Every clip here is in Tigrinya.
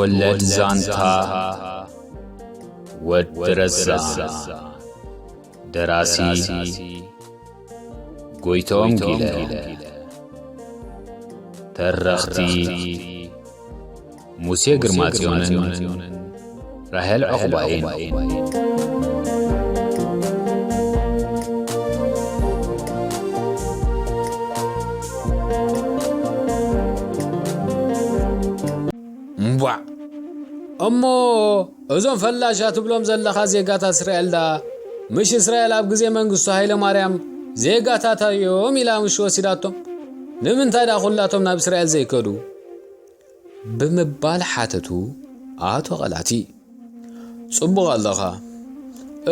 ወለድ ዛንታ ወዲ ረዛ። ደራሲ ጎይቶም ጊለ። ተረኽቲ ሙሴ ግርማጽዮንን ራሄል ዕቑባይን። እምቧዕ! እሞ እዞም ፈላሻ ትብሎም ዘለኻ ዜጋታት እስራኤል ደኣ፣ ምሽ እስራኤል ኣብ ግዜ መንግስቱ ሃይለ ማርያም ዜጋታታ እዮም ኢላ ምሽ ወሲዳቶም? ንምንታይ ደኣ ኩላቶም ናብ እስራኤል ዘይከዱ? ብምባል ሓተቱ ኣቶ ቐላቲ። ጽቡቕ ኣለኻ።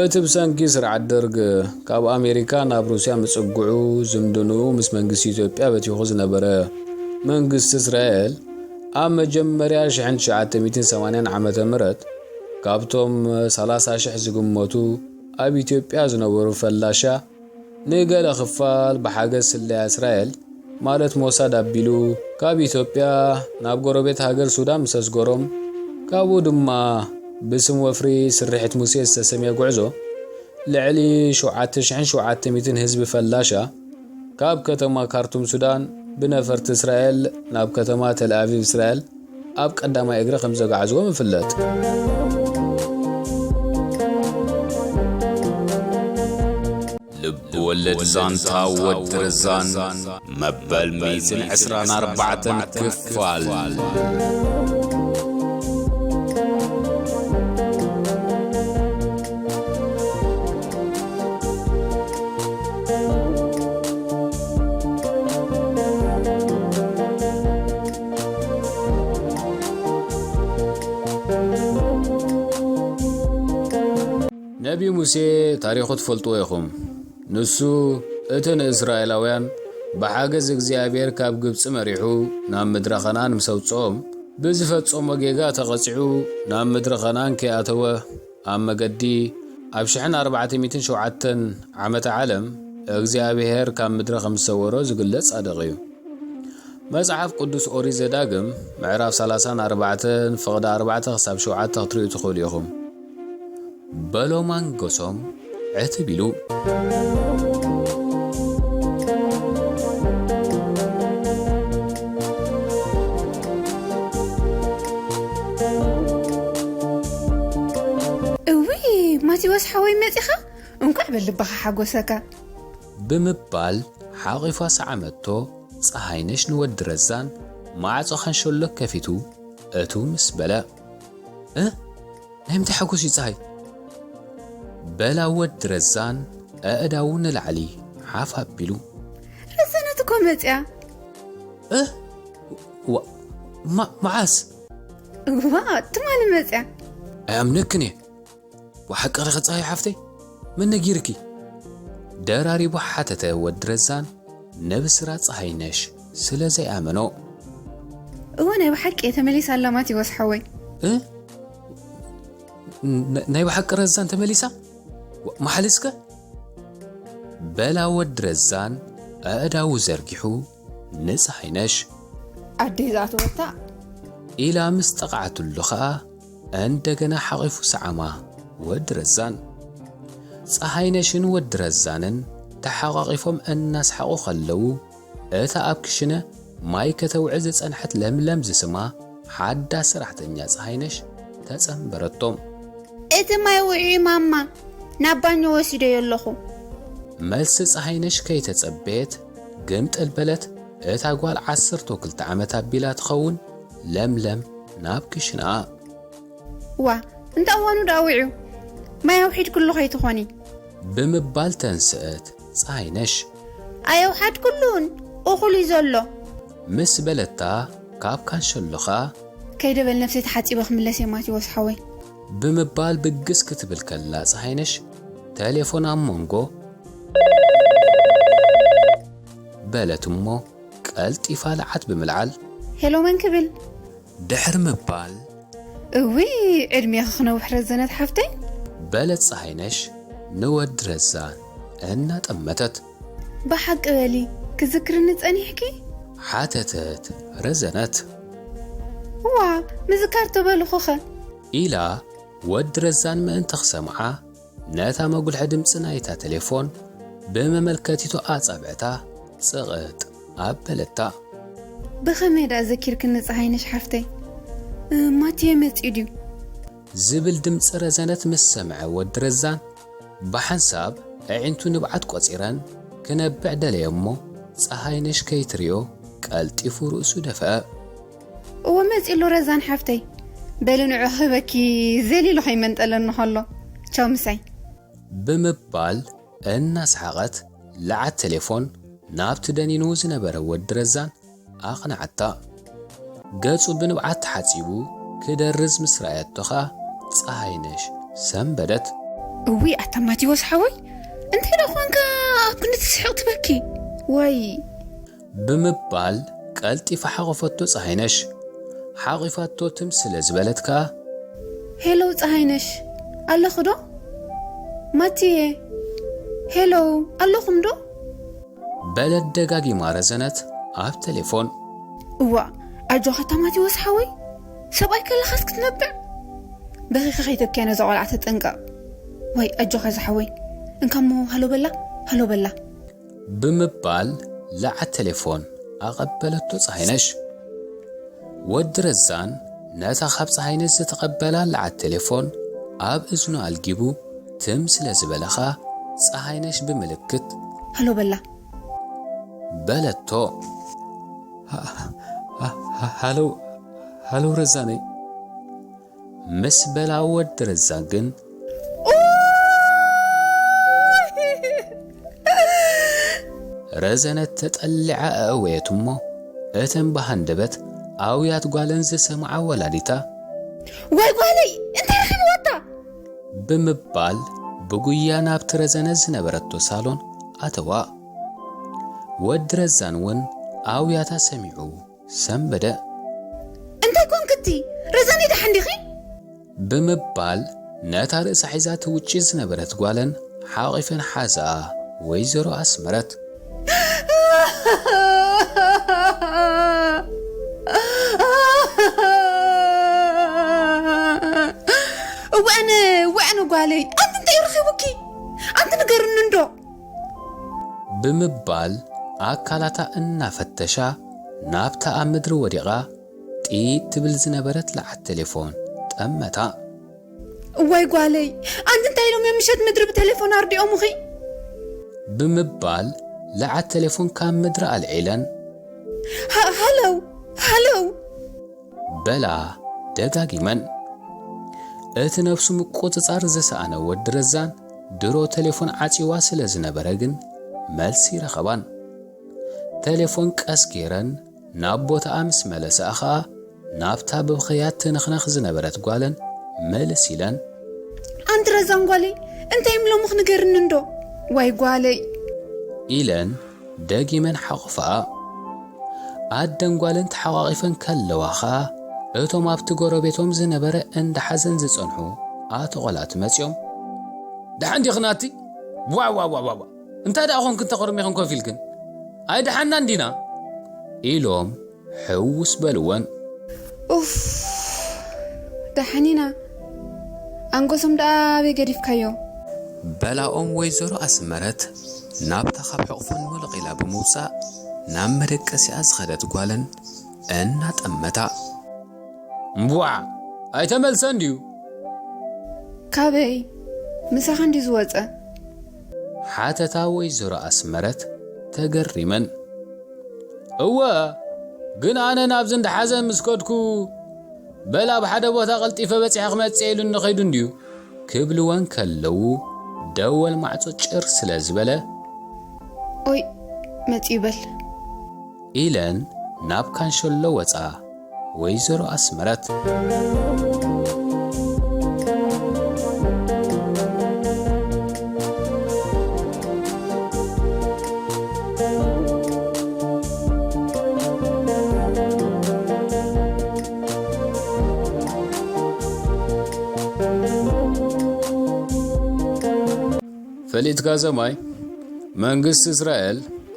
እቲ ብሰንኪ ስርዓት ደርግ ካብ ኣሜሪካ ናብ ሩስያ ምጽግዑ ዝምድንኡ ምስ መንግስቲ ኢትዮጵያ በቲኹ ዝነበረ መንግስቲ እስራኤል፣ ኣብ መጀመርያ ሽሕን ትሽዓተ ሚእትን ሰማንያን ዓመተ ምህረት ካብቶም ሰላሳ ሽሕ ዝግመቱ ኣብ ኢትዮጵያ ዝነበሩ ፈላሻ፣ ንገለ ክፋል ብሓገዝ ስለያ እስራኤል፣ ማለት ሞሳድ ኣቢሉ፣ ካብ ኢትዮጵያ ናብ ጎረቤት ሃገር ሱዳን ምስ ኣስገሮም፣ ካብኡ ድማ ብስም ወፍሪ ስርሒት ሙሴ ዝተሰምየ ጉዕዞ፣ ልዕሊ ሸውዓተ ሽሕን ሸውዓተ ሚእትን ህዝቢ ፈላሻ፣ ካብ ከተማ ካርቱም ሱዳን ብነፈርቲ እስራኤል ናብ ከተማ ተልኣቪቭ እስራኤል ኣብ ቀዳማይ እግሪ ከም ዘጋዕዝዎም ይፍለጥ። ልብ ወለድ ዛንታ ወዲ ረዛን መበል ሚእትን ዕስራን ኣርባዕተን ክፋል። ነቢ ሙሴ ታሪኹ ትፈልጥዎ ኢኹም። ንሱ እቲ ንእስራኤላውያን ብሓገዝ እግዚኣብሔር ካብ ግብጺ መሪሑ ናብ ምድረ ኸነኣን ምስ ኣውጽኦም፣ ብዝፈጸሞ ጌጋ ተቐጺዑ ናብ ምድረ ኸነኣን ከይኣተወ ኣብ መገዲ ኣብ ሽሕን ኣርባዕተ ሚእትን ሸውዓተን ዓመተ ዓለም እግዚኣብሔር ካብ ምድረ ከም ዝሰወሮ ዝግለጽ ጻድቕ እዩ። መጽሓፍ ቅዱስ ኦሪት ዘዳግም ምዕራፍ ሰላሳን ኣርባዕተን ፍቕዲ ኣርባዕተ ክሳብ ሸውዓተ ክትርእዩ ትኽእሉ ኢኹም። በሎም ኣንገሶም ዕትብ ኢሉ። እውይ፣ ማቴዎስ ሓወይ መጺኻ? እንቋዕ በልብኻ ሓጎሰካ። ብምባል ሓቒፋ ሰዓመቶ። ጸሃይነሽ ንወዲ ረዛን ማዕጾ ካንሸሎ ከፊቱ እቱ ምስ በለ፣ "እ? ናይ ምንታይ ሓጎስ እዩ ጸሃይ?" በላ ወዲ ረዛን ኣእዳዉ ንላዕሊ ሓፍ ኣቢሉ። ረዘነት እኮ መጽያ። "እ? ዋ-፣ ማ-፣ መዓስ?" "እዋ፣ ትማሊ መጽያ." "ኣይኣምነክን እየ። ብሓቂ ዲኺ ጸሃይ ሓፍተይ? መን ነጊርኪ?" ደራሪቡ ሓተተ ወዲ ረዛን ነብስራ ጸሃይነሽ ስለ ዘይኣመኖ። "እወ፣ ናይ ብሓቂ እየ ተመሊሳ ኣላ ማቴዎስ ሓወይ።" "እ? ን-፣ ናይ ብሓቂ ረዛን ተመሊሳ? ዋ-፣ መሓልስከ?" በላ ወዲ ረዛን ኣእዳዉ ዘርጊሑ ንጸሃይነሽ። "ኣደይ ዝኣተወታ?" ኢላ ምስ ጠቕዓትሉ ኸኣ እንደገና ሓቒፉ ሰዓማ ወዲ ረዛን። ጸሃይነሽን ወዲ ረዛንን ተሓቋቒፎም እናስሓቑ ኸለዉ፣ እታ ኣብ ክሽነ ማይ ከተውዕል ዝጸንሐት ለምለም ዝስማ ሓዳስ ሰራሕተኛ ጸሃይነሽ ተጸንበረቶም። "እቲ ማይ ውዑይ ማማ፣ ናብ ባኞ ወሲደዮ ኣለኹ።" መልሲ ጸሃይነሽ ከይተጸበየት ግምጥል በለት። እታ ጓል ዓሰርተ ክልተ ዓመት ኣቢላ ትኸውን ለምለም ናብ ክሽነኣ። "ዋ፣ እንተ እዋኑ ደኣ ውዑ፣ ማይ ኣውሒድክሉ ከይትኾኒ?" ብምባል ተንስአት ጸሃይነሽ። "ኣየውሓድክሉን፣ እኹል እዩ ዘሎ።" ምስ በለታ ካብ ካንሸሎኻ። "ከይደ በል ነፍሰይ ተሓጺበ ክምለስ እየ ማቴዎስ ሓወይ።" ብምባል ብግስ ክትብል ከላ ጸሃይነሽ ተሌፎን ኣብ መንጎ በለት እሞ ቀልጢፋ ለዓት ብምልዓል። "ሄሎ መን ክብል?" ድሕሪ ምባል። "እውይ፣ ዕድሜኺ ክነውሕ ረዘነት ሓፍተይ።" በለት ጸሃይነሽ ንወዲ ረዛን እናጠመተት። "ብሓቂ በሊ፣ ክዝክርኒ ጸኒሕኪ?" ሓተተት ረዘነት። እዋ፣ ምዝካር ተበልኹኸ? ኢላ ወዲ ረዛን ምእንቲ ክሰምዓ፣ ነታ መጉልሒ ድምጺ ናይታ ቴሌፎን ብመመልከቲቶ ኣጻብዕታ ጽቕጥ ኣበለታ። ብኸመይ ደኣ ዘኪርክኒ ጸሃይነሽ ሓፍተይ? እ፣ ማቲየ መጺኡ ድዩ? ዝብል ድምጺ ረዘነት ምስ ሰምዐ ወዲ ረዛን፣ ብሓንሳብ ኣዒንቱ ንብዓት ቆጺረን ክነብዕ ደለየ እሞ፣ ጸሃይነሽ ከይትርእዮ ቀልጢፉ ርእሱ ደፍአ። እወ መጺኡ ኣሎ ረዛን ሓፍተይ። በሊ ንዑ ክህበኪ ዘሊሉ ከይመንጠለኒ ከሎ። ቻው ምሳይ። ብምባል እናሰሓቐት ለዓት ቴሌፎን ናብቲ ደኒኑ ዝነበረ ወዲ ረዛን ኣቕንዓታ። ገጹ ብንብዓት ተሓጺቡ ክደርዝ ምስ ረኣየቶ ኸኣ ጸሃይነሽ ሰንበደት። እውይ ኣታ ማቴዎስ ሓወይ፣ እንታይ ደኣ ኾንካ ኣብ ክንዲ ትስሕቕ ትበኪ? ወይ ብምባል ቀልጢፋ ሓቖፈቶ ጸሃይነሽ። ሓቒፋቶ ትም ስለ ዝበለት ከኣ፣ ሄሎ ጸሃይነሽ፣ ኣለኺ ዶ? ማቲየ፣ ሄሎ፣ ኣለኹም ዶ? በለት ደጋጊማ ረዘነት ኣብ ቴሌፎን። እዋእ፣ ኣጆኻ ኣታ ማቴዎስ ሓወይ፣ ሰብኣይ ከለኻስ ክትነብዕ? በኺኺ ከይተብክያ ነዛ ቆልዓ ተጠንቀቕ። ዋይ ኣጆኻ ዝሓወይ፣ እንካሞ ሃሎ በላ፣ ሃሎ በላ። ብምባል ለዓት ቴሌፎን ኣቐበለቶ ጸሃይነሽ። ወዲ ረዛን ነታ ካብ ጸሃይነሽ ዝተቐበላ ለዓት ቴሌፎን ኣብ እዝኑ ኣልጊቡ ትም ስለ ዝበለ ኸኣ ጸሃይነሽ ብምልክት ሃሎ በላ። በለቶ። ሃ-፣ ሃ-፣ ሃ-፣ ሃሎ፣ ሃሎ ረዛነይ። ምስ በላ ወዲ ረዛን ግን ረዘነት ተጠሊዓ ኣእወየት እሞ፣ እተን ብሃንደበት ኣውያት ጓለን ዝሰምዓ ወላዲታ፣ ወይ ጓለይ፣ እንታይ ረኺብዋታ? ብምባል ብጉያ ናብቲ ረዘነት ዝነበረቶ ሳሎን ኣተዋ። ወዲ ረዛን እውን ኣውያታ ሰሚዑ ሰንበደ። እንታይ ኮንክቲ? ረዛን ደሓን ዲኺ? ብምባል ነታ ርእሳ ሒዛ ትውጪ ዝነበረት ጓለን ሓቒፈን ሓዝኣ ወይዘሮ ኣስመረት። እዋነ፣ እዋነ ጓለይ፣ ኣንቲ እንታይ ረኺቡኪ? ኣንቲ ንገርኒ እንዶ። ብምባል ኣካላታ እናፈተሻ ናብታ ኣብ ምድሪ ወዲቓ ጢጥ ትብል ዝነበረት ለዓት ቴሌፎን ጠመታ። እዋይ ጓለይ፣ ኣንቲ እንታይ ኢሎም እዮም ምሸት ምድሪ ብቴሌፎን ኣርዲኦምኺ? ብምባል ለዓት ቴሌፎን ካብ ምድሪ ኣልዒለን ሃ-፣ ሃለው፣ ሃለው። በላ ደጋጊመን። እቲ ነብሱ ምቁጽጻር ዝሰኣነ ወዲ ረዛን ድሮ ቴሌፎን ዓጺዋ ስለ ዝነበረ ግን መልሲ ረኸባን። ቴሌፎን ቀስ ገይረን ናብ ቦታኣ ምስ መለስኣ ኸኣ ናብታ ብብኽያት ትንኽነኽ ዝነበረት ጓለን ምልስ ኢለን። ኣንቲ ረዛን ጓለይ፣ እንታይ እዮም ሎምኽ ንገርኒ እንዶ? ዋይ ጓለይ። ኢለን ደጊመን ሓቑፋኣ። ኣደን ጓልን ተሓቋቒፈን ከለዋ ኸኣ፣ እቶም ኣብቲ ጎረቤቶም ዝነበረ እንዳ ሓዘን ዝጸንሑ ኣቶ ቆላቲ መጺኦም፣ ደሓን ዲኺ ናቲ? ዋእ፣ ዋእ፣ ዋእ፣ ዋእ፣ ዋእ። እንታይ ደኣ ኾንክን ተኾርሚኽን ኮፍ ኢልክን? ኣይደሓንናን ዲና? ኢሎም ሕውስ በልወን። ኡፍ፣ ደሓን ኢና። ኣንጎሶም ደኣ ኣበይ ገዲፍካዮ? በላኦም ወይዘሮ ኣስመረት ናብታ ካብ ሕቑፈን ውልቕ ኢላ ብምውጻእ ናብ መደቀሲኣ ዝኸደት ጓለን እናጠመታ። እምቧዕ፣ ኣይተመልሰን ድዩ? ካበይ? ምሳኻ እንድዩ ዝወጸ? ሓተታ ወይዘሮ ኣስመረት ተገሪመን። እወ፣ ግን ኣነ ናብዚ እንዳ ሓዘን ምስ ከድኩ፣ በል ኣብ ሓደ ቦታ ቀልጢፈ በጺሐ ክመጽእ ኢሉኒ ኸይዱ እንድዩ። ክብልወን ከለዉ ደወል ማዕጾ ጭር ስለ ዝበለ፣ ኦይ፣ መጺኡ በል። ኢለን ናብ ካንሸሎ ወጻ። ወይዘሮ ኣስመረት። ፈሊጥካ ዘማይ፣ መንግስቲ እስራኤል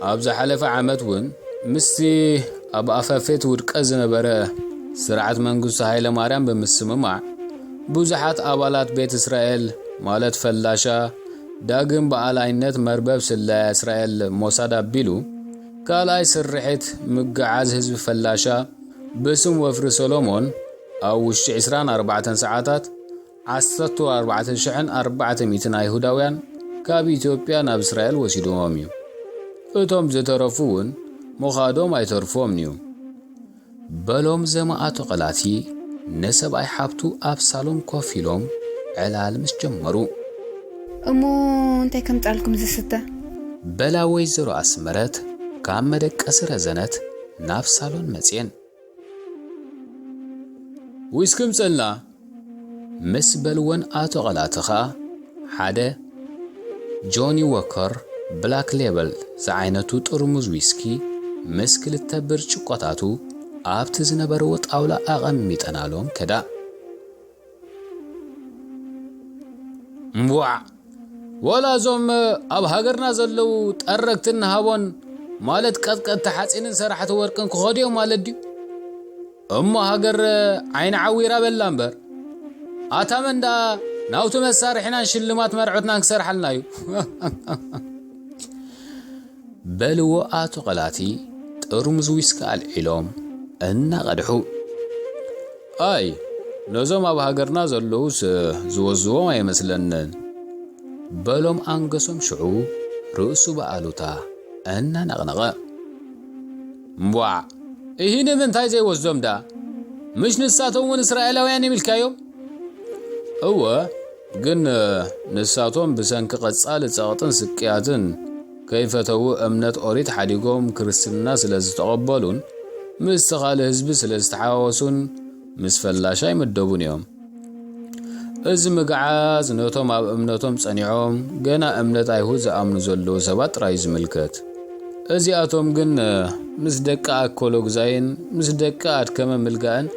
ኣብ ዝሓለፈ ዓመት እውን ምስቲ ኣብ ኣፋፌት ውድቀት ዝነበረ ስርዓት መንግስቱ ሃይለ ማርያም ብምስምማዕ፣ ብዙሓት ኣባላት ቤት እስራኤል፣ ማለት ፈላሻ፣ ዳግም ብኣላይነት መርበብ ስለያ እስራኤል ሞሳድ ኣቢሉ፣ ካልኣይ ስርሒት ምግዓዝ ህዝቢ ፈላሻ ብስም ወፍሪ ሰሎሞን ኣብ ውሽጢ ዕስራን ኣርባዕተን ሰዓታት ዓሰርተ ኣርባዕተ ሽሕን ኣርባዕተ ሚእትን ኣይሁዳውያን ካብ ኢትዮጵያ ናብ እስራኤል ወሲድዎም እዩ። እቶም ዝተረፉ እውን ምኻዶም ኣይተርፎምን እዩ። በሎም ዘማኣቶ ቐላቲ ንሰብኣይ ሓብቱ ኣብ ሳሎን ኮፍ ኢሎም ዕላል ምስ ጀመሩ። እሞ እንታይ ከምጻልኩም ዝስተ? በላ ወይዘሮ ኣስመረት ካብ መደቀሲ ረዘነት ናብ ሳሎን መጽየን። ዊስኪ ምጸልና ምስ በልወን ኣቶ ቐላቲ ኸኣ ሓደ ጆኒ ዎከር ብላክ ሌበል ዝዓይነቱ ጥርሙዝ ዊስኪ ምስ ክልተ ብርጭቆታቱ ኣብቲ ዝነበርዎ ጣውላ ኣቐሚጠናሎም ከዳ። እምቧዕ! ወላ እዞም ኣብ ሃገርና ዘለዉ ጠረግትን ንሃቦን ማለት ቀጥቀጥቲ ሓጺንን ሰራሕቲ ወርቅን ክኸዱ እዮም ማለት ድዩ? እሞ ሃገር ዓይኒ ዓዊራ በላ እምበር። ኣታ መን ደኣ ናውቲ መሳርሒናን ሽልማት መርዖትናን ክሰርሓልና እዩ? በልዎ ኣቶ ቐላቲ ጥርሙዝ ዊስኪ ኣልዒሎም እናቐድሑ። ኣይ፣ ነዞም ኣብ ሃገርና ዘለዉስ ዝወዝዎም ኣይመስለንን። በሎም ኣንገሶም ሽዑ ርእሱ ብኣሉታ እናነቕነቐ። እምቧዕ! እሂ ንምንታይ ዘይወስዶም ደኣ? ምሽ ንሳቶም እውን እስራኤላውያን እዮም ኢልካዮም? እወ፣ ግን ንሳቶም ብሰንኪ ቀጻሊ ጸቕጥን ስቅያትን ከይፈተዉ እምነት ኦሪት ሓዲጎም ክርስትና ስለ ዝተቐበሉን ምስቲ ካልእ ህዝቢ ስለ ዝተሓዋወሱን ምስ ፈላሻ ኣይምደቡን እዮም። እዚ ምግዓዝ ነቶም ኣብ እምነቶም ጸኒዖም ገና እምነት ኣይሁድ ዝኣምኑ ዘለዉ ሰባት ጥራይ እዩ ዝምልከት። እዚኣቶም ግን ምስ ደቂ ኣኮሎግዛይን ምስ ደቂ ኣድከመ ምልጋእን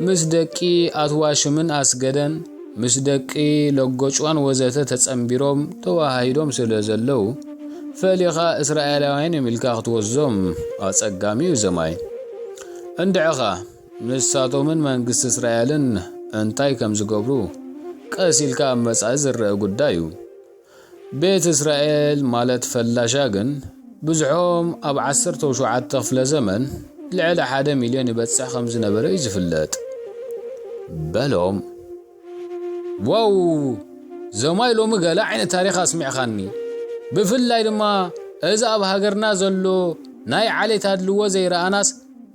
ምስ ደቂ ኣትዋሽምን ኣስገደን ምስ ደቂ ለጎጭዋን ወዘተ ተጸንቢሮም ተዋሃሂዶም ስለ ዘለዉ ፈሊኻ እስራኤላውያን እዮም ኢልካ ክትወስዞም ኣጸጋሚ እዩ ዘማይ። እንድዕኻ ንሳቶምን መንግስቲ እስራኤልን እንታይ ከም ዝገብሩ ቀስ ኢልካ ኣብ መጻኢ ዝረአ ጉዳይ እዩ። ቤት እስራኤል ማለት ፈላሻ ግን ብዝሖም ኣብ ዓሰርተ ሸውዓተ ክፍለ ዘመን ልዕሊ ሓደ ሚልዮን ይበጽሕ ከም ዝነበረ እዩ ዝፍለጥ። በሎም። ዋው! ዘማይ ሎሚ ገለ ዓይነት ታሪኽ ኣስሚዕኻኒ። ብፍላይ ድማ እዚ ኣብ ሃገርና ዘሎ ናይ ዓሌት ኣድልዎ ዘይረኣናስ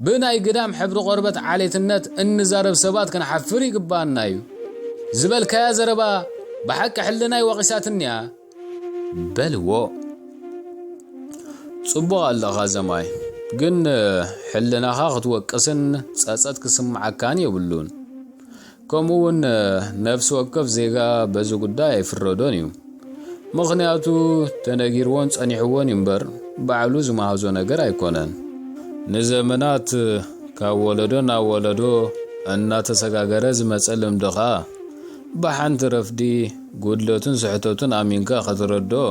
ብናይ ግዳም ሕብሪ ቆርበት ዓሌትነት እንዛረብ ሰባት ክንሓፍር ይግባኣና እዩ። ዝበልካያ ዘረባ ብሓቂ ሕልናይ ወቒሳትኒ እያ። በልዎ። ጽቡቕ ኣለኻ ዘማይ፣ ግን ሕልናኻ ክትወቅስን ጸጸት ክስምዓካን የብሉን። ከምኡ እውን ነፍሲ ወከፍ ዜጋ በዚ ጉዳይ ኣይፍረዶን እዩ። ምኽንያቱ ተነጊርዎን ጸኒሕዎን እዩ እምበር ባዕሉ ዝመሃዞ ነገር ኣይኮነን። ንዘመናት ካብ ወለዶ ናብ ወለዶ እናተሰጋገረ ዝመጸ ልምዲ ኸኣ ብሓንቲ ረፍዲ ጉድለቱን ስሕተቱን ኣሚንካ ከተረድኦ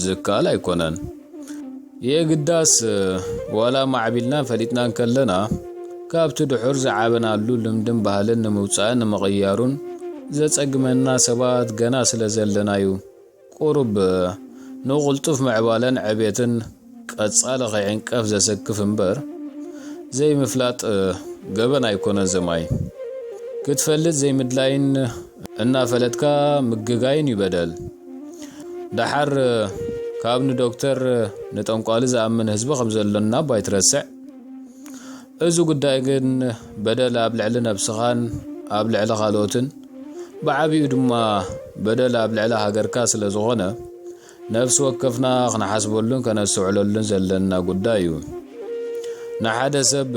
ዝከኣል ኣይኮነን። የግዳስ ዋላ ማዕቢልናን ፈሊጥናን ከለና ካብቲ ድሑር ዝዓበናሉ ልምድን ባህልን ንምውጻእን ንምቕያሩን ዘጸግመና ሰባት ገና ስለ ዘለናዩ ቁሩብ ንቕልጡፍ ምዕባለን ዕቤትን ቀጻሊ ከይዕንቀፍ ዘሰክፍ እምበር ዘይምፍላጥ ገበን ኣይኮነን ዘማይ። ክትፈልጥ ዘይምድላይን እናፈለጥካ ምግጋይን እዩ በደል። ደሓር ካብ ንዶክተር ንጠንቋሊ ዝኣምን ህዝቢ ከም ዘሎና እባ ኣይትረስዕ። እዚ ጉዳይ ግን በደል ኣብ ልዕሊ ነብስኻን ኣብ ልዕሊ ካልኦትን ብዓቢኡ ድማ በደል ኣብ ልዕሊ ሃገርካ ስለ ዝኾነ ነፍሲ ወከፍና ክንሓስበሉን ከነስተውዕለሉን ዘለና ጉዳይ እዩ። ንሓደ ሰብ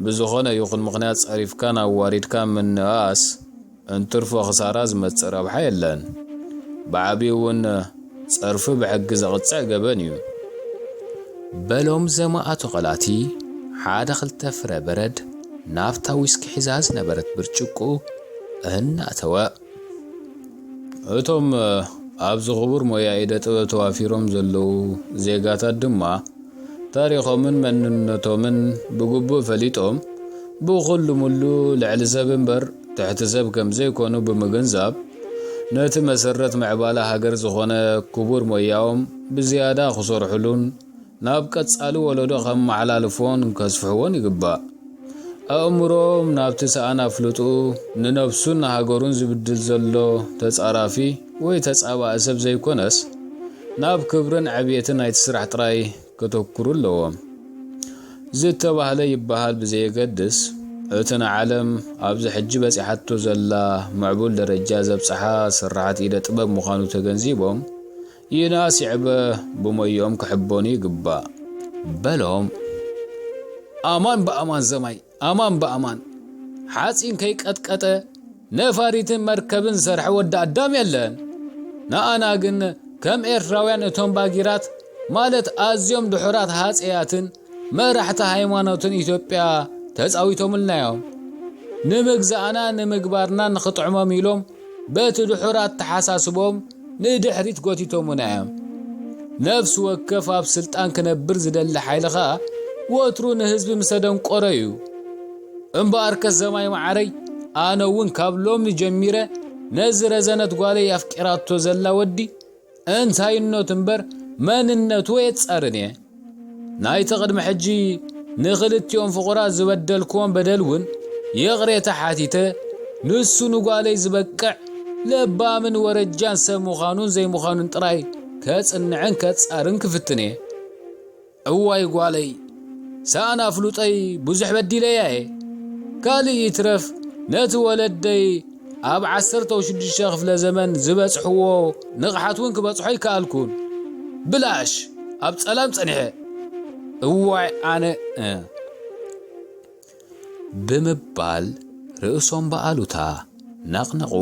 ብዝኾነ ይኹን ምኽንያት ጸሪፍካን ኣዋሪድካን ምንእኣስ እንትርፎ ክሳራ ዝመጽእ ረብሓ የለን። ብዓቢኡ እውን ጸርፊ ብሕጊ ዘቕጽዕ ገበን እዩ። በሎም ዘማኣቱ ቐላቲ ሓደ ክልተ ፍረ በረድ ናብታ ዊስኪ ሒዛ ዝነበረት ብርጭቆ እናእተወ። እቶም ኣብዚ ክቡር ሞያ ኢደ ጥበብ ተዋፊሮም ዘለዉ ዜጋታት ድማ ታሪኾምን መንነቶምን ብግቡእ ፈሊጦም ብኹሉ ምሉ ልዕሊ ሰብ እምበር ትሕቲ ሰብ ከም ዘይኮኑ ብምግንዛብ፣ ነቲ መሰረት ምዕባለ ሃገር ዝኾነ ክቡር ሞያኦም ብዝያዳ ክሰርሑሉን ናብ ቀጻሊ ወለዶ ከመሓላልፍዎን ከስፍሕዎን ይግባእ። ኣእምሮኦም ናብቲ ሰኣን ኣፍልጥኡ ንነብሱን ንሃገሩን ዝብድል ዘሎ ተጻራፊ ወይ ተጻባኢ ሰብ ዘይኮነስ፣ ናብ ክብርን ዕብየትን ናይቲ ስራሕ ጥራይ ከተኩሩ ኣለዎም። ዝተባህለ ይበሃል ብዘየገድስ፣ እቲ ንዓለም ኣብዚ ሕጂ በጺሓቶ ዘላ ምዕቡል ደረጃ ዘብጽሓ ስርሓት ኢደ ጥበብ ምዃኑ ተገንዚቦም፣ ይንኣስ ይዕበ ብሞይኦም ክሕበኑ ይግባእ። በሎም። ኣማን ብኣማን ዘማይ፣ ኣማን ብኣማን። ሓጺን ከይቀጥቀጠ ነፋሪትን መርከብን ዝሰርሐ ወዲ ኣዳም የለን። ንኣና ግን ከም ኤርትራውያን እቶም ባጊራት፣ ማለት ኣዝዮም ድሑራት ሃጸያትን መራሕቲ ሃይማኖትን ኢትዮጵያ ተጻዊቶምልና እዮም። ንምግዛእና ንምግባርና ንኽጥዕሞም ኢሎም በቲ ድሑር ኣተሓሳስቦም ንድሕሪት ጎቲቶሙና እዮም። ነፍሲ ወከፍ ኣብ ስልጣን ክነብር ዝደሊ ሓይሊ ኸኣ ወትሩ ንህዝቢ ምስ ኣደንቆረ እዩ። እምበኣርከስ ዘማይ መዓረይ፣ ኣነ እውን ካብ ሎሚ ጀሚረ ነዚ ረዘነት ጓለይ ኣፍቂራቶ ዘላ ወዲ እንታይነቱ እምበር መንነቱ የጻርን እየ። ናይቲ ቅድሚ ሕጂ ንኽልቲኦም ፍቑራት ዝበደልክዎም በደል እውን ይቕሬታ ሓቲተ፣ ንሱ ንጓለይ ዝበቅዕ ለባምን ወረጃን ሰብ ምዃኑን ዘይምዃኑን ጥራይ ከጽንዕን ከጻርን ክፍትን እየ። እዋይ ጓለይ፣ ሰኣን ኣፍሉጠይ ብዙሕ በዲለያ እየ። ካልእ ይትረፍ፣ ነቲ ወለደይ ኣብ ዓሰርተ ሽዱሽተ ክፍለ ዘመን ዝበጽሕዎ ንቕሓት እውን ክበጽሖ ኣይከኣልኩን። ብላሽ ኣብ ጸላም ጸኒሐ። እዋይ ኣነ፣ እ። ብምባል ርእሶም ብኣሉታ ነቕነቑ።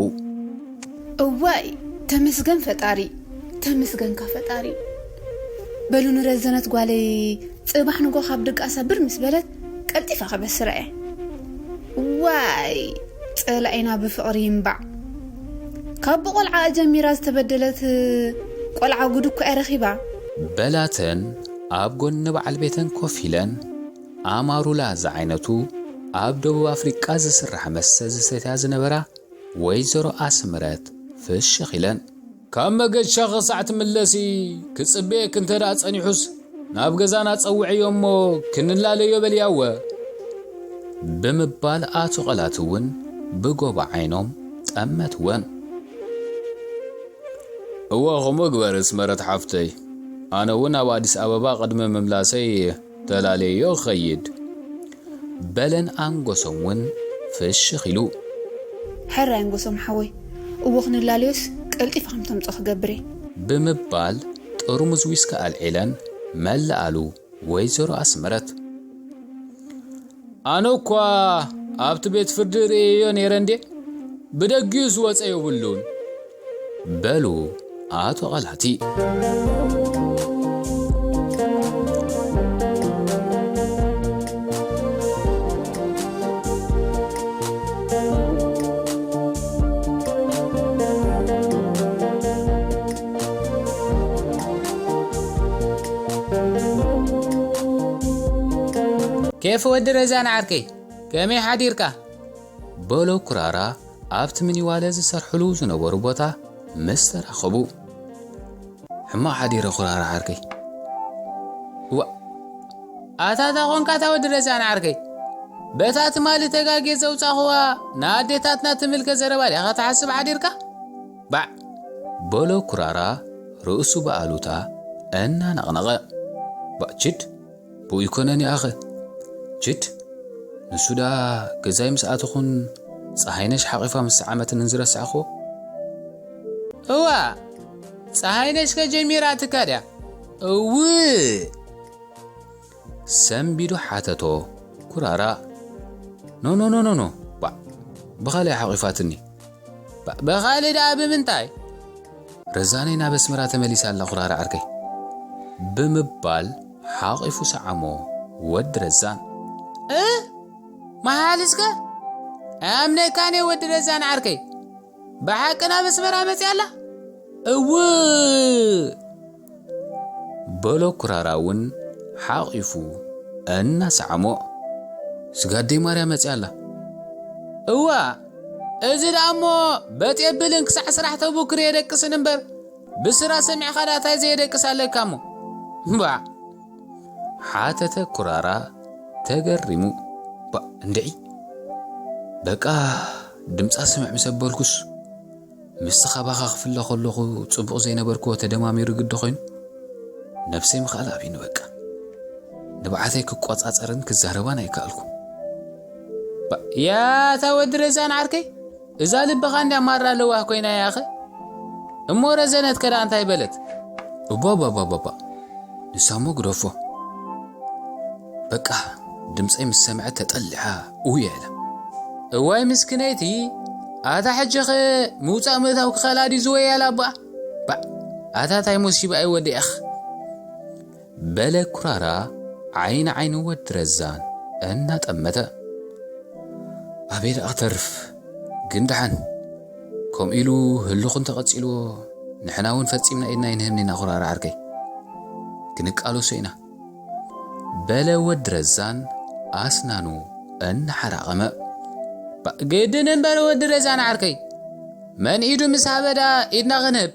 እዋይ፣ ተመስገን ፈጣሪ፣ ተመስገንካ ፈጣሪ። በሉ ንረዘነት ጓለይ ጽባሕ ንጎ ካብ ድቃሳ ብር ምስ በለት ቀልጢፋ ከበስራ እየ። ዋይ፣ ጸላኢና ብፍቕሪ ይንባዕ። ካብ ብቆልዓ ጀሚራ ዝተበደለት ቆልዓ ጉድ እኮ እያ ረኺባ። በላተን ኣብ ጎኒ በዓል ቤተን ኮፍ ኢለን፣ ኣማሩላ ዝዓይነቱ ኣብ ደቡብ ኣፍሪቃ ዝስራሕ መስተ ዝሰትያ ዝነበራ ወይዘሮ ኣስምረት ፍሽኽ ኢለን። ካብ መገሻ ክሳዕ ትምለሲ ክጽበየክ እንተ ደኣ ጸኒሑስ፣ ናብ ገዛና ጸውዕዮ እሞ ክንላለዮ በልያወ። ብምባል ኣቶ ቐላት እውን ብጎባ ዓይኖም ጠመትወን። እወ፣ ከምኡ ግበር ኣስመረት ሓፍተይ። ኣነ እውን ኣብ ኣዲስ ኣበባ ቅድሚ ምምላሰይ ተላለዮ ክኸይድ። በለን ኣንጎሶም እውን ፍሽኽ ኢሉ። ሕራይ ኣንጎሶም ሓወይ፣ እወ ክንላለዮስ ቀልጢፈ ከም ተምጾ ክገብር እየ። ብምባል ጥርሙዝ ዊስኪ ኣልዒለን መለኣሉ። ወይዘሮ ኣስመረት። ኣነ እኳ ኣብቲ ቤት ፍርዲ ርእየዮ ነይረ እንዴ፣ ብደጊኡስ ወፀ የብሉን በሉ ኣቶ ቐላቲ። ኬፍ ወዲ ረዛን ዓርከይ፣ ከመይ ሓዲርካ? በሎ ኩራራ ኣብቲ ምኒዋለ ዝሰርሕሉ ዝነበሩ ቦታ ምስ ተራኸቡ። ሕማቕ ሓዲረ ኩራራ ዓርከይ። ዋ፣ ኣታ እንታይ ኾንካ እታ ወዲ ረዛን ዓርከይ? በታ ትማሊ ተጋግየ ዘውጻኹዋ ንኣዴታትና ትምልከት ዘረባ ዲኻ ትሓስብ ሓዲርካ? ባዕ! በሎ ኩራራ ርእሱ ብኣሉታ እናነቕነቐ። ባዕ ችድ! ብኡ ይኮነን ይኣኸ። ችድ! ንሱ ደኣ ገዛይ ምስ ኣተኹን ጸሃይነሽ ሓቒፋ ምስ ሰዓመትንን ዝረሳዕኹዎ? እዋ! ጸሃይነሽ ከ ጀሚራትካ ድያ? እው! ሰንቢዱ ሓተቶ ኩራራ። ኖ፣ ኖ፣ ኖ፣ ኖ፣ ኖ። ባዕ! ብኻልእ ሓቒፋትኒ። ባ-፣ ብኻልእ ደኣ ብምንታይ? ረዛነይ ናብ ኣስመራ ተመሊሳ ኣላ ኩራራ ዓርከይ። ብምባል ሓቒፉ ሰዓሞ ወዲ ረዛን። እ? መሓልስከ? ኣያምነካን እየ ወዲ ረዛን ዓርከይ። ብሓቂ ናብ ኣስመራ መፅያ ኣላ? እው! በሎ ኩራራ እውን ሓቒፉ እናሰዓሞ። ስጋደይ ማርያ መጽያ ኣላ። እዋ፣ እዚ ደኣ እሞ በጥ የብልን ክሳዕ ስራሕ ተቡክር የደቅስን እምበር፣ ብስራ ሰሚዕኻ ደኣ እንታይ ዘየደቅስ ኣለካ እሞ? እምባዕ፣ ሓተተ ኩራራ ተገሪሙ። ባ፣ እንድዒ፣ በቃ ድምጻ ስምዕ ምስ ኣበልኩስ፣ ምስ ካባኻ ክፍለ ከለኹ ጽቡቕ ዘይነበርክዎ ተደማሚሩ ግዲ ኮይኑ፣ ነብሰይ ምኽኣል ኣብዩኒ በቃ። ንብዓተይ ክቆጻጸርን ክዛረባን ኣይከኣልኩ። ባ፣ ያታ ወዲ ረዛን ዓርከይ፣ እዛ ልብኻ እንድያ ማራ ለዋህ ኮይና ያኸ? እሞ ረዘነት ከዳ እንታይ በለት? እባባባባባ፣ ንሳ እሞ ግደፎ። በቃ ድምፀይ ምስ ሰምዐት ተጠሊዓ እውየ ኢላ። እዋይ ምስክነይቲ፣ ኣታ ሕጂ ኸ ምውፃእ ምእታው ክኸላ ድዩ ዝወያል ኣቦኣ? ባዕ፣ ኣታ ታይ ሞሲባ እዩ ወዲኣኽ? በለ ኩራራ ዓይኒ ዓይኒ ወዲ ረዛን እናጠመተ። ኣበይ ደኣ ክተርፍ ግን ደሓን። ከምኡ ኢሉ ህልኹ እንተቐጺልዎ፣ ንሕና እውን ፈጺምና ኢድና ኣይንህብን ኢና ኩራራ ዓርከይ። ክንቃለሶ ኢና። በለ ወዲ ረዛን ኣስናኑ እናሓራቐመ። ባ-፣ ግድን እምበር ወዲ ረዛን ዓርከይ። መን ኢዱ ምስ ሃበ ደኣ ኢድና ክንህብ።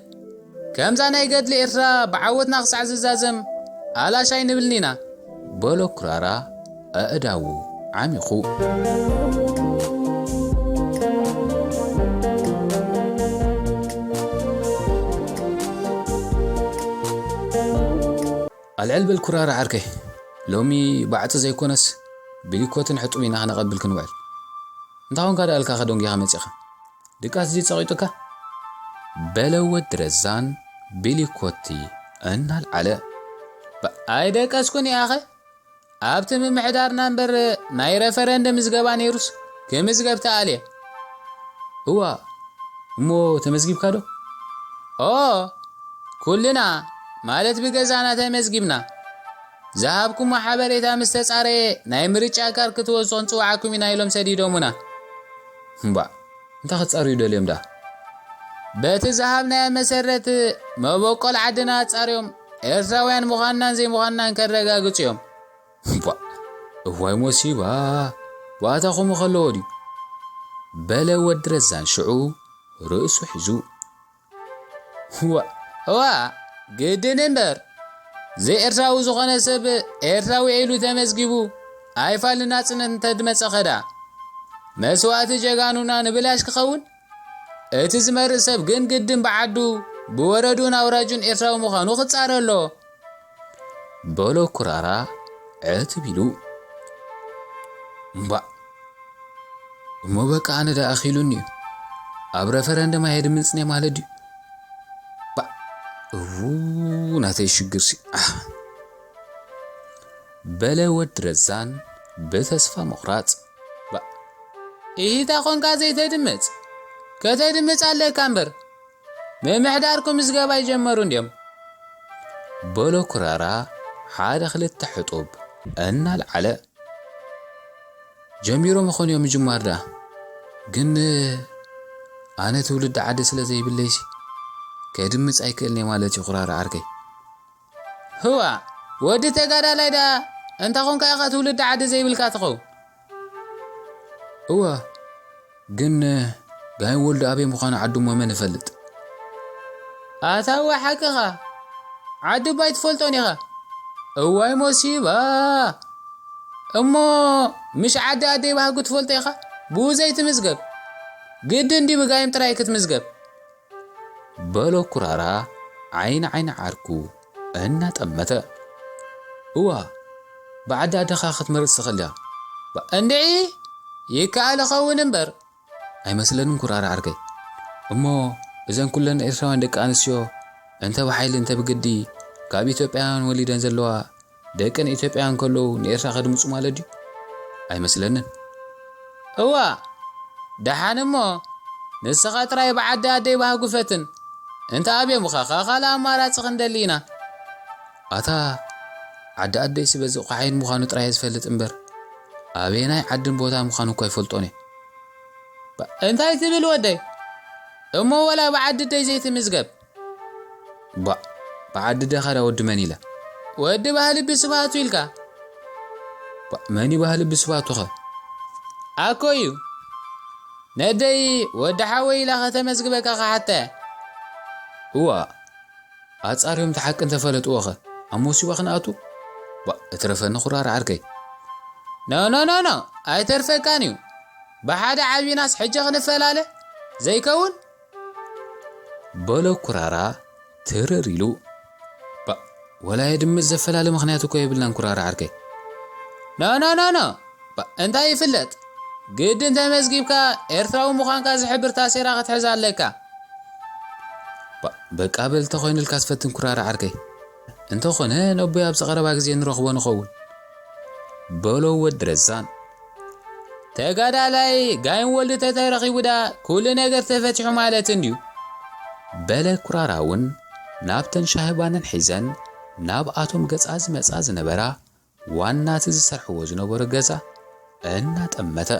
ከምዛ ናይ ገድሊ ኤርትራ ብዓወትና ክሳዕ ዝዛዘም ኣላሽ ኣይንብልን ኢና። በሎ ኩራራ ኣእዳዉ ዓሚኹ። ኣልዕል በል ኩራራ ዓርከይ፣ ሎሚ ባዕጺ ዘይኮነስ ብሊኮትን ሕጡብ ኢና ክነቐብል ክንውዕል። እንታይ ኾንካ ደኣ ኢልካ ከደንጒኻ መጺኻ? ድቃስ እዚ ጸቒጡካ? በለ ወዲ ረዛን ብሊኮቲ እናልዓለ። ባ-፣ ኣይደቀስኩን እየ ኣኸ። ኣብቲ ምምሕዳርና እምበር ናይ ረፈረንደም ምዝገባ ነይሩስ ክምዝገብ ተኣልየ። እዋ፣ እሞ ተመዝጊብካ ዶ? ኦ፣ ኩልና ማለት ብገዛና ተመዝጊብና። ዝሃብኩሞ ሓበሬታ ምስ ተጻረየ ናይ ምርጫ ካርድ ክትወስዱ ክንጽውዓኩም ኢና ኢሎም ሰዲዶሙና። እምባእ፣ እንታይ ክጻረዩ ደልዮም ደኣ? በቲ ዝሃብናዮ መሰረት መበቆል ዓድና ኣጻርዮም ኤርትራውያን ምዃንናን ዘይምዃንናን ከረጋግጹ እዮም። እምባእ፣ እዋይ ሞሲባ፣ ዋታ ከምኡ ከለዎ ድዩ? በለ ወዲ ረዛን ሽዑ ርእሱ ሒዙ። እዋ፣ እዋ፣ ግድን እምበር፣ ዘይኤርትራዊ ዝኾነ ሰብ ኤርትራዊ ኢሉ ተመዝጊቡ ኣይፋል ንናጽነት እንተድመጸኸ ደኣ መስዋእቲ ጀጋኑና ንብላሽ ክኸውን? እቲ ዝመርእ ሰብ ግን ግድን ብዓዱ፣ ብወረዱን ኣውራጁን ኤርትራዊ ምዃኑ ክጻረ ኣለዎ። በሎ ኩራራ ዕትብ ኢሉ። እምባእ፣ እሞ በቃ ኣነ ደኣ ኣኺሉኒ እዩ። ኣብ ረፈረንደም ኣየድምጽን እየ ማለት ድዩ? ባእ፣ እዉ፣ ናተይ ሽግርሲ፣ ኣህ። በለ ወዲ ረዛን ብተስፋ ምቑራጽ። ባእ፣ ኢሂታ ኾንካ ዘይተድምጽ? ከተድምጽ ኣለካ እምበር። ምምሕዳርኩም ምዝገባ ይጀመሩ እንድዮም። በሎ ኩራራ ሓደ ክልተ ሕጡብ እናልዓለ። ጀሚሮም ይኾኑ እዮም ምጅማር ደኣ። ግን ኣነ ትውልዲ ዓዲ ስለ ዘይብለይሲ ከድምጽ ኣይክእልን እየ ማለት እዩ ኩራራ ዓርከይ። ህዋ፣ ወዲ ተጋዳላይ ደኣ እንተ ኾንካ ኢኻ ትውልዲ ዓዲ ዘይብልካ ትኸውን። እወ፣ ግን ጋይም ወልዱ ኣበይ ምዃኑ ዓዱ እሞ መን ይፈልጥ? ኣታ እወ ሓቅኻ፣ ዓዲ እባ ኣይትፈልጦን ኢኻ። እዋይ ሞሲባ! እሞ ምሽ ዓዲ ኣደይ ባህጉ ትፈልጦ ኢኻ? ብኡ ዘይትምዝገብ። ግድን ድዩ ብጋይም ጥራይ ክትምዝገብ? በሎ ኩራራ ዓይኒ ዓይኒ ዓርኩ እናጠመተ። እዋ፣ ብዓዲ ኣደኻ ክትመርጽ ትኽእል ኢኻ። ባ-፣ እንድዒ ይከኣል ይኸውን እምበር። ኣይመስለንን ኩራራ ዓርከይ። እሞ እዘን ኩለን ኤርትራውያን ደቂ ኣንስትዮ እንተ ብሓይሊ እንተ ብግዲ ካብ ኢትዮጵያውያን ወሊደን ዘለዋ ደቀን ኢትዮጵያውያን ከለዉ ንኤርትራ ከድምጹ ማለት ድዩ? ኣይመስለንን። እዋ፣ ደሓን እሞ ንስኻ ጥራይ ብዓዲ ኣደይ ባህጉ ፈትን። እንተ ኣብዮምኻ ኸኣ ካልእ ኣማራጺ ክንደሊ ኢና። ኣታ ዓዲ ኣደይሲ በዚ ቋሒን ምዃኑ ጥራይ እየ ዝፈልጥ እምበር፣ ኣበየናይ ዓድን ቦታን ምዃኑ እኳ ኣይፈልጦን እየ። ባ-፣ እንታይ ትብል ወደይ? እሞ ወላ ብዓዲ ኣደይ ዘይትምዝገብ? ባ-፣ ብዓዲ ኣደኻ ዳ ወዲ መን ኢለ? ወዲ ባህሊ ብስባቱ ኢልካ? ባ-፣ መን እዩ ባህሊ ብስባቱኸ? ኣኮ እዩ። ነደይ ወዲ ሓወይ ኢላ ከተመዝግበካ ክሓተ። እዋ፣ ኣጻርዮም እቲ ሓቂ እንተፈለጥዎ ኸ ኣብ መሲባ ክንኣቱ? ባ፣ እትረፈኒ ኩራር ዓርከይ። ኖ፣ ኖ፣ ኖ፣ ኖ፣ ኣይተርፈካን እዩ። ብሓደ ዓቢናስ ሕጂ ክንፈላለ ዘይከውን? በሎ ኩራራ ትርር ኢሉ። ባ፣ ወላ የድምፅ ዘፈላለ ምኽንያት እኮ የብልናን ኩራራ ዓርከይ። ኖ፣ ኖ፣ ኖ፣ ኖ። ባ፣ እንታይ ይፍለጥ? ግድን ተመዝጊብካ ኤርትራዊ ምዃንካ ዝሕብር ታሴራ ክትሕዝ ኣለካ። ባ፣ በቃ በል ተኾይኑልካ ትፈትን ኩራራ ዓርከይ። እንተኾነ ነቦይ ኣብዚ ቀረባ ግዜ ንረኽቦ ንኸውን። በሎ ወዲ ረዛን። ተጋዳላይ ጋይም ወልዲ ተተረኺቡ ዳ ኩሉ ነገር ተፈቲሑ ማለት እንድዩ። በለ ኩራራ እውን ናብተን ሻሂ ባነን ሒዘን ናብኣቶም ገጻ ዝመጻ ዝነበራ ዋና እቲ ዝሰርሕዎ ዝነበሩ ገዛ እናጠመተ።